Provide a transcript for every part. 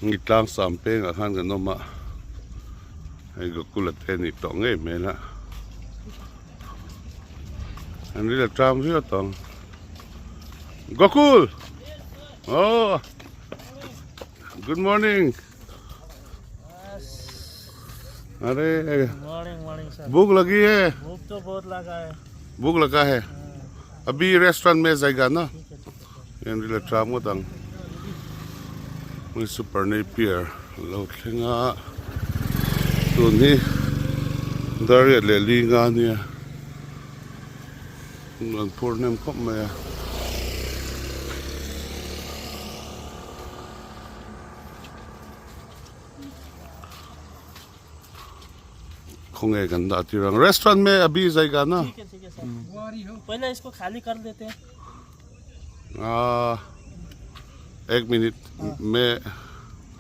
Hei tlang sam pengah khan kan awm a, hei Gokula te a nih tawh ngei hmel a, an ril a tang viau tawh ang. Gokul! Oh! Good morning! अरे morning morning sir भूख लगी है भूख तो बहुत लगा है भूख लगा है अभी रेस्टोरेंट में जाएगा ना yan rila tram ngawt ang hei super napier a lo thleng a tun hi dariat leh li nga ania an phur hnem khawp mai a. Khawnge kan dah tir ang restaurant me a bi zai gan a. पहले इसको खाली कर लेते हैं Ah, ek minute me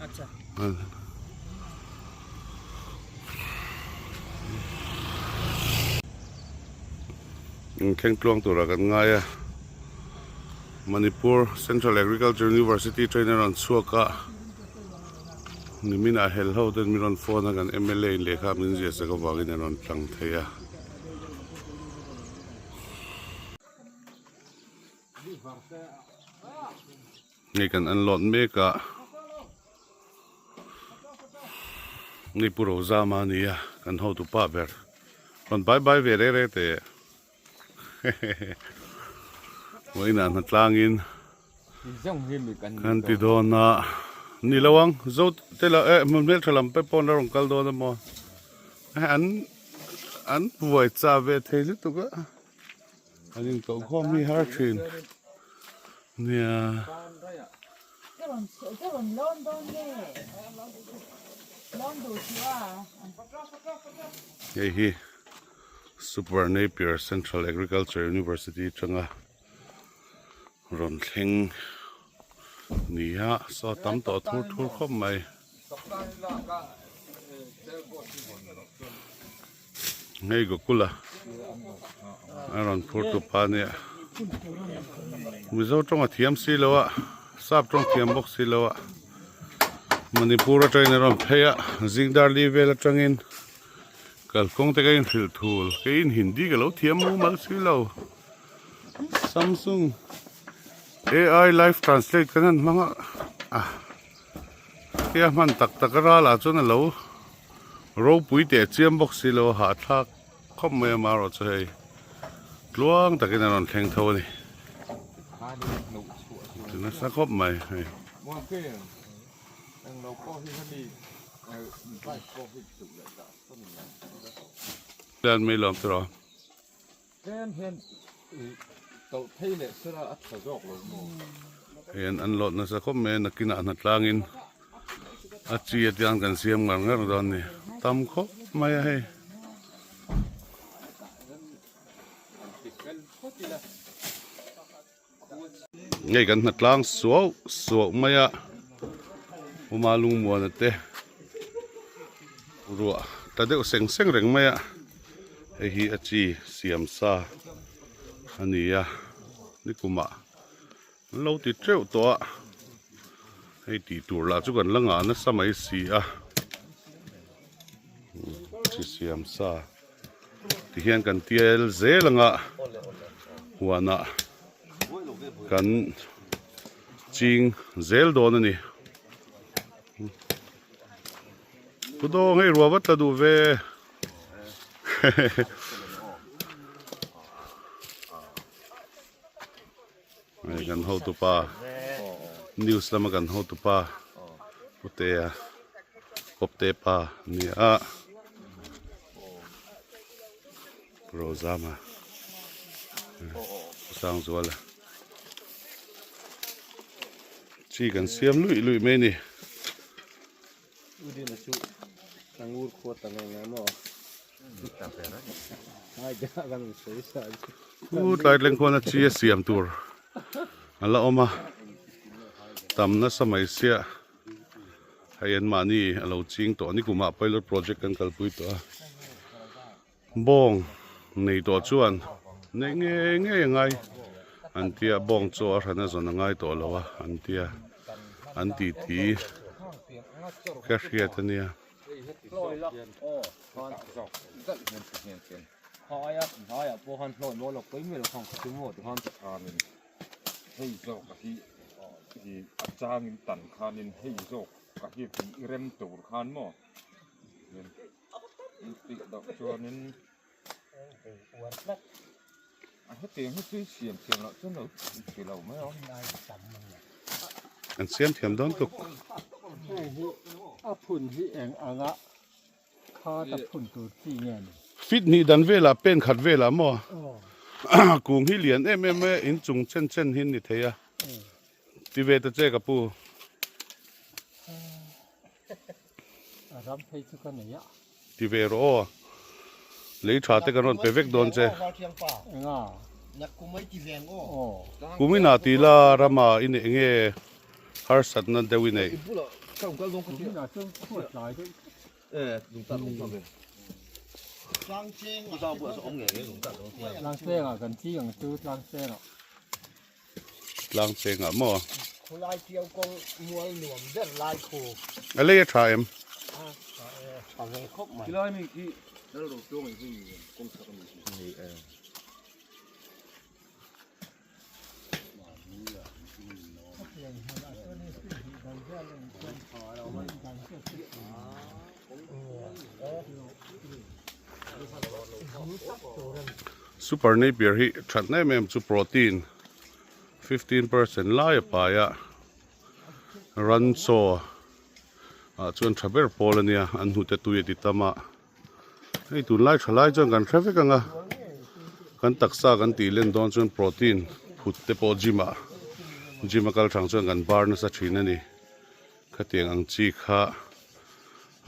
अच्छा Thleng tluang tura kan ngai a Manipur Central Agriculture University trainer rawn chhuak a nimin ah hel ho ten min rawn phone a kan M_L_A in lehkha min ziah sak avangin a rawn tlang thei a. Hei kan unload mek a ni Pu Rozama a ni a kan hotu pa ber rawn bai bai ve reng reng teh hehehe vawiinah hna tlangin kan ti dawn a ni lo ang zo te lah eh hmeltha lam te pawh an la rawn kal dawn a maw an an buai chah ve thei lutuk a. An inkoh khawm hi har thin nia. Hei hi Super Napier Central Agriculture University atanga rawn thleng nia saw tam tawh thur thur khawp mai. Hei Gokula a rawn phur tu pa ania Mizo tawng a thiam si lo a sap tawng thiam bawk si lo a Manipur atangin a rawn phei a Zingdarli vel atangin kalkawng te ka inhrilh thul keiin Hindi ka lo thiam mumal si lo Samsung A_I live translate kan han hmang a tia hman tak tak a ralah chuan a lo. Ropui teh chiam bawk si lo a hahthlak khawp mai a marawh chu hei tluang takin a rawn thleng tho a ni ti nasa khawp mai hei. Lian mai lawm tiraw. Hei an unload nasa khawp mai a nakinah hnatlangin a chi atiang kan siam ngar ngar dawn a ni tam khawp mai a hei. Hei kan hnatlang suau suau mai a Uma lungmuana te ruah ta deuh seng seng reng mai a hei hi a chi siam sa a ni a nikumah an lo ti teuh tawh a hei tih tur lah chu kan la ngah nasa mai si a chi siam sa. Tihian kan tial zel anga huanah kan ching zel dawn a ni. Pu Dawng hei ruah vat la duh ve. Hei kan hotupa news lama kan hotupa Putea Kawpte pa a ni a Rozama Sangzuala chi kan siam luih luih mai a ni. Chu tlai thleng khuan a chi a siam tur a la awm a tam nasa mai sia hei an mahni a lo ching tawh ni kumah pilot project kan kalpui tawh a bawng nei tawh chuan neih ngei ngei a ngai an tia bawng chaw a hran a zawn a ngai tawh lo a an tia an titi. ka hriat a nia. An siam thiam dawn tuk. A phun hi eng anga kha ta phun tur chi nge ni? Fit hnih dan velah pen khat velah maw kung hi lian em em e in chung chen chen hi ni thei a ti ve ta che ka pu. A ram phei chu ka nei a. Ti ve rawh aw. Lei tha te kan rawn pe vek dawn che. Enga? Kumin ah ti la rama i neih nge harsatna deuh i neih? Kumin ah chuan khuat tlai deuh tlat. Tlangseng ah kan ching ang chu tlangseng ah. Tlang cheng ah maw? A lei a tha em? Super Napier hi that em em chu protein 15% lai a pai a ran chaw ah chuan tha ber pawl a nia an hnute tui a ti tam a hei tunlai tha lai chuan kan hre vek ang a kan taksa kan tih len dawn chuan protein phut te pawh gym ah gym a kal thang chuan kan bar nasa thin a ni khatiang ang chi kha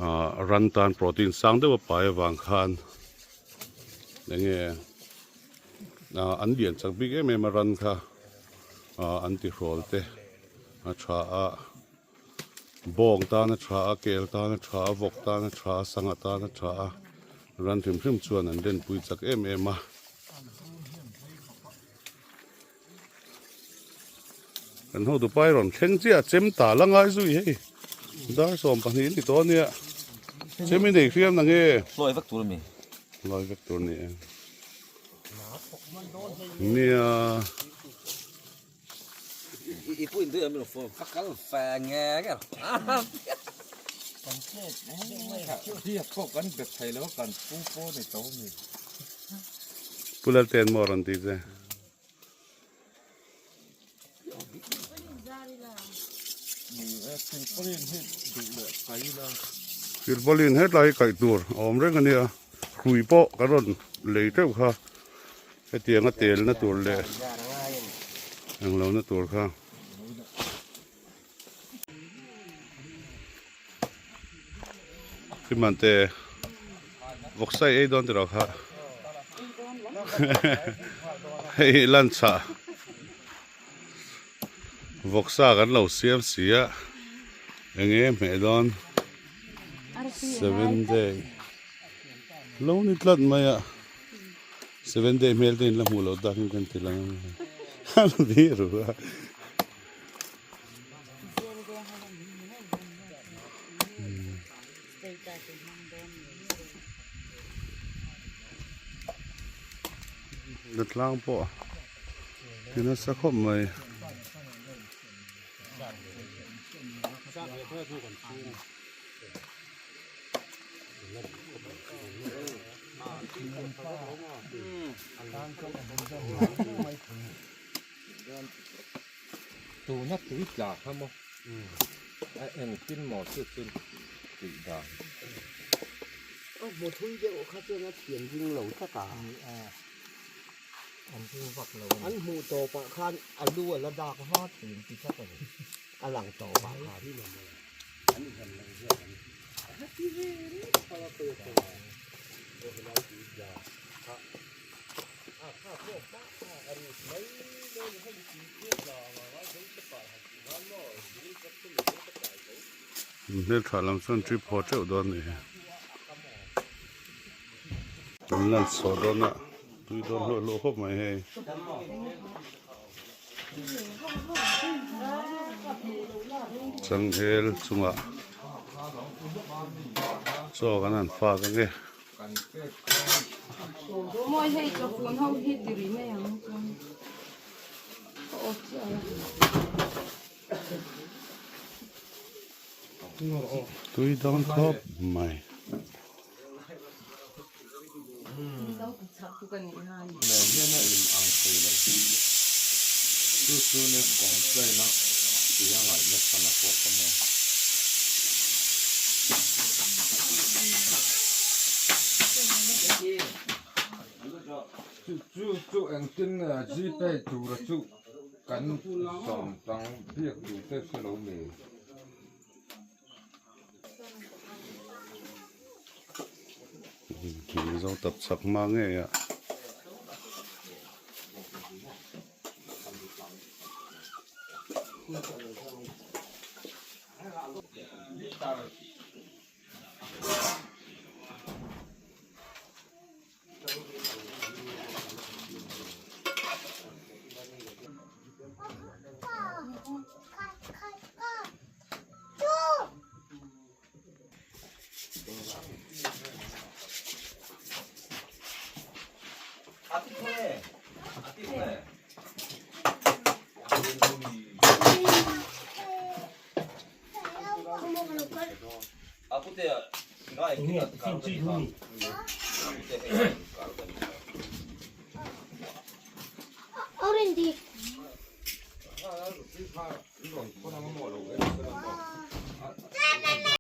ah ran tan protein sang deuh a pai avang khan enge ah an lian chak bik em em a ran kha ah an ti hrawl te a tha a. Bawng tan a tha a, kel tan a tha a, vawk tan a tha a, sangha tan a tha a, ran hrim hrim chuan an lenpui chak em em a. Kan hotu pai rawn thleng chiah a chem ta la ngai zui hei dar 12 ni tawh ania chem i nei hriam na nge hlawi vek tur a mi hlawi vek tur ni e nia. Pu Lalten maw rawn ti che. Silpaulin hetlai hi kaih tur a awm reng a nia hrui pawh kan rawn lei teuh kha. Hetianga telna tur leh englo na tur kha. Hlimante vawksa i ei dawn tiraw kha hei lunch ah vawksa kan lo siam si a enge hmeh dawn seven day lo ni tlat mai a. Seven day hmel te in la hmuh loh tak in kan ti lang a ni a ni ru a. Tlang pawh ti nasa khawp mai. Tuna tui tla kha maw a engtin maw chu chu tih dan. A hmu thui deuh kha chuan a thian ding lo tlat a. An hmuh tawpah khan a lu a la dak vat a lang tawpah khan. Hmeltha lam chuan trip haw teuh dawn a ni hi. Kan lan chhuah dawn a tui dawn hlawh hlawh khawp mai hei. Changel chungah. Chaw kan han fak ange. Mawi hei chawfun ho hi ti rih mai ang chuan ka off chiah a. Tui dawn khawp mai. Nen hian a in ang thei lo. Chu chu ne complain a tui a ngaih nasa na pawh ka maw. Chu chu chu engtin nge a gpay tura chu kan sawm tang biak tur te hre lo mi. Mizo tap chak hma ngei a.